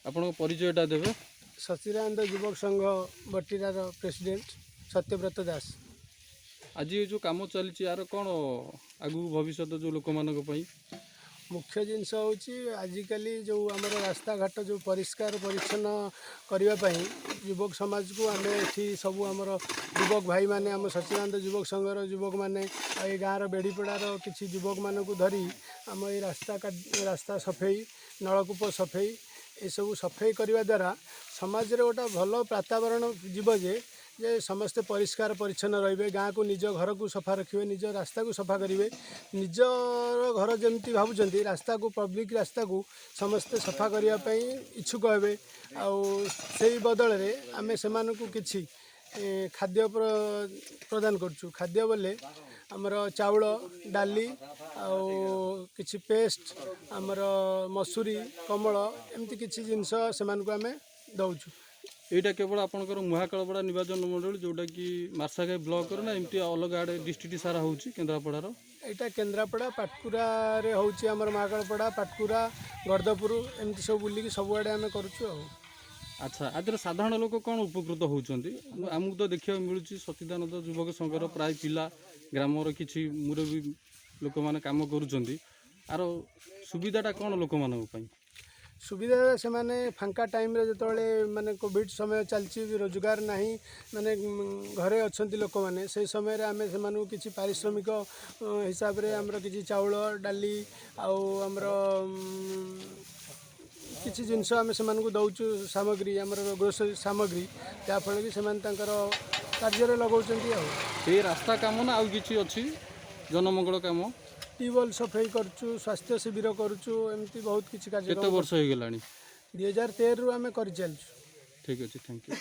ଆପଣଙ୍କ ପରିଚୟଟା ଦେବେ। ସଚିଦାନନ୍ଦ ଯୁବକ ସଂଘ ବଟିରାର ପ୍ରେସିଡେଣ୍ଟ ସତ୍ୟବ୍ରତ ଦାସ। ଆଜି ଏ ଯେଉଁ କାମ ଚାଲିଛି, ଆର କ'ଣ ଆଗକୁ ଭବିଷ୍ୟତ ଯେଉଁ ଲୋକମାନଙ୍କ ପାଇଁ? ମୁଖ୍ୟ ଜିନିଷ ହେଉଛି, ଆଜିକାଲି ଯେଉଁ ଆମର ରାସ୍ତାଘାଟ ଯେଉଁ ପରିଷ୍କାର ପରିଚ୍ଛନ୍ନ କରିବା ପାଇଁ ଯୁବକ ସମାଜକୁ ଆମେ ଏଠି ସବୁ ଆମର ଯୁବକ ଭାଇମାନେ, ଆମ ସଚିଦାନନ୍ଦ ଯୁବକ ସଂଘର ଯୁବକମାନେ ଆଉ ଏ ଗାଁର ବେଢ଼ିପଡ଼ାର କିଛି ଯୁବକମାନଙ୍କୁ ଧରି ଆମ ଏଇ ରାସ୍ତା ସଫେଇ, ନଳକୂପ ସଫେଇ, ଏସବୁ ସଫେଇ କରିବା ଦ୍ୱାରା ସମାଜରେ ଗୋଟେ ଭଲ ବାତାବରଣ ଯିବ ଯେ ସମସ୍ତେ ପରିଷ୍କାର ପରିଚ୍ଛନ୍ନ ରହିବେ, ଗାଁକୁ, ନିଜ ଘରକୁ ସଫା ରଖିବେ, ନିଜ ରାସ୍ତାକୁ ସଫା କରିବେ। ନିଜର ଘର ଯେମିତି ଭାବୁଛନ୍ତି, ରାସ୍ତାକୁ, ପବ୍ଲିକ୍ ରାସ୍ତାକୁ ସମସ୍ତେ ସଫା କରିବା ପାଇଁ ଇଚ୍ଛୁକ ହେବେ। ଆଉ ସେଇ ବଦଳରେ ଆମେ ସେମାନଙ୍କୁ କିଛି ଖାଦ୍ୟ ପ୍ରଦାନ କରୁଛୁ। ଖାଦ୍ୟ ବୋଲେ ଆମର ଚାଉଳ, ଡାଲି ଆଉ କିଛି ପେଷ୍ଟ, ଆମର ମସୁରୀ, କମ୍ବଳ, ଏମିତି କିଛି ଜିନିଷ ସେମାନଙ୍କୁ ଆମେ ଦେଉଛୁ। ଏଇଟା କେବଳ ଆପଣଙ୍କର ମହାକାଳପଡ଼ା ନିର୍ବାଚନ ମଣ୍ଡଳୀ, ଯେଉଁଟାକି ମାର୍ଶାଘାଇ ବ୍ଲକର, ନା ଏମିତି ଅଲଗା ଆଡ଼େ ଡିଷ୍ଟ୍ରିକ୍ଟ ସାରା ହେଉଛି କେନ୍ଦ୍ରାପଡ଼ାର? ଏଇଟା କେନ୍ଦ୍ରାପଡ଼ା ପାଟକୁରାରେ ହେଉଛି। ଆମର ମହାକାଳପଡ଼ା, ପାଟକୁରା, ଗର୍ଦ୍ଦପୁର, ଏମିତି ସବୁ ବୁଲିକି ସବୁଆଡ଼େ ଆମେ କରୁଛୁ ଆଉ। ଆଚ୍ଛା, ଆଜିର ସାଧାରଣ ଲୋକ କ'ଣ ଉପକୃତ ହେଉଛନ୍ତି? ଆମକୁ ତ ଦେଖିବାକୁ ମିଳୁଛି, ସଚିଦାନନ୍ଦ ଯୁବକ ସଂଘର ପ୍ରାୟ ପିଲା, ଗ୍ରାମର କିଛି ମୁରବୀ ଲୋକମାନେ କାମ କରୁଛନ୍ତି। ଆର ସୁବିଧାଟା କ'ଣ ଲୋକମାନଙ୍କ ପାଇଁ? ସୁବିଧା, ସେମାନେ ଫାଙ୍କା ଟାଇମ୍ରେ ଯେତେବେଳେ, ମାନେ କୋଭିଡ଼ ସମୟ ଚାଲିଛି, ରୋଜଗାର ନାହିଁ, ମାନେ ଘରେ ଅଛନ୍ତି ଲୋକମାନେ, ସେଇ ସମୟରେ ଆମେ ସେମାନଙ୍କୁ କିଛି ପାରିଶ୍ରମିକ ହିସାବରେ ଆମର କିଛି ଚାଉଳ, ଡାଲି ଆଉ ଆମର କିଛି ଜିନିଷ ଆମେ ସେମାନଙ୍କୁ ଦେଉଛୁ, ସାମଗ୍ରୀ, ଆମର ଗ୍ରୋସରୀ ସାମଗ୍ରୀ, ଯାହାଫଳରେ କି ସେମାନେ ତାଙ୍କର କାର୍ଯ୍ୟରେ ଲଗାଉଛନ୍ତି ଆଉ। ଏଇ ରାସ୍ତା କାମ ନା ଆଉ କିଛି ଅଛି ଜନମଙ୍ଗଳ କାମ? ଟ୍ୟୁବୱେଲ୍ ସଫେଇ କରୁଛୁ, ସ୍ୱାସ୍ଥ୍ୟ ଶିବିର କରୁଛୁ, ଏମିତି ବହୁତ କିଛି କେତେ କାର୍ଯ୍ୟକ୍ରମ। ବର୍ଷ ହେଇଗଲାଣି? 2013ରୁ ଆମେ କରିଚାଲିଛୁ। ଠିକ୍ ଅଛି, thank you.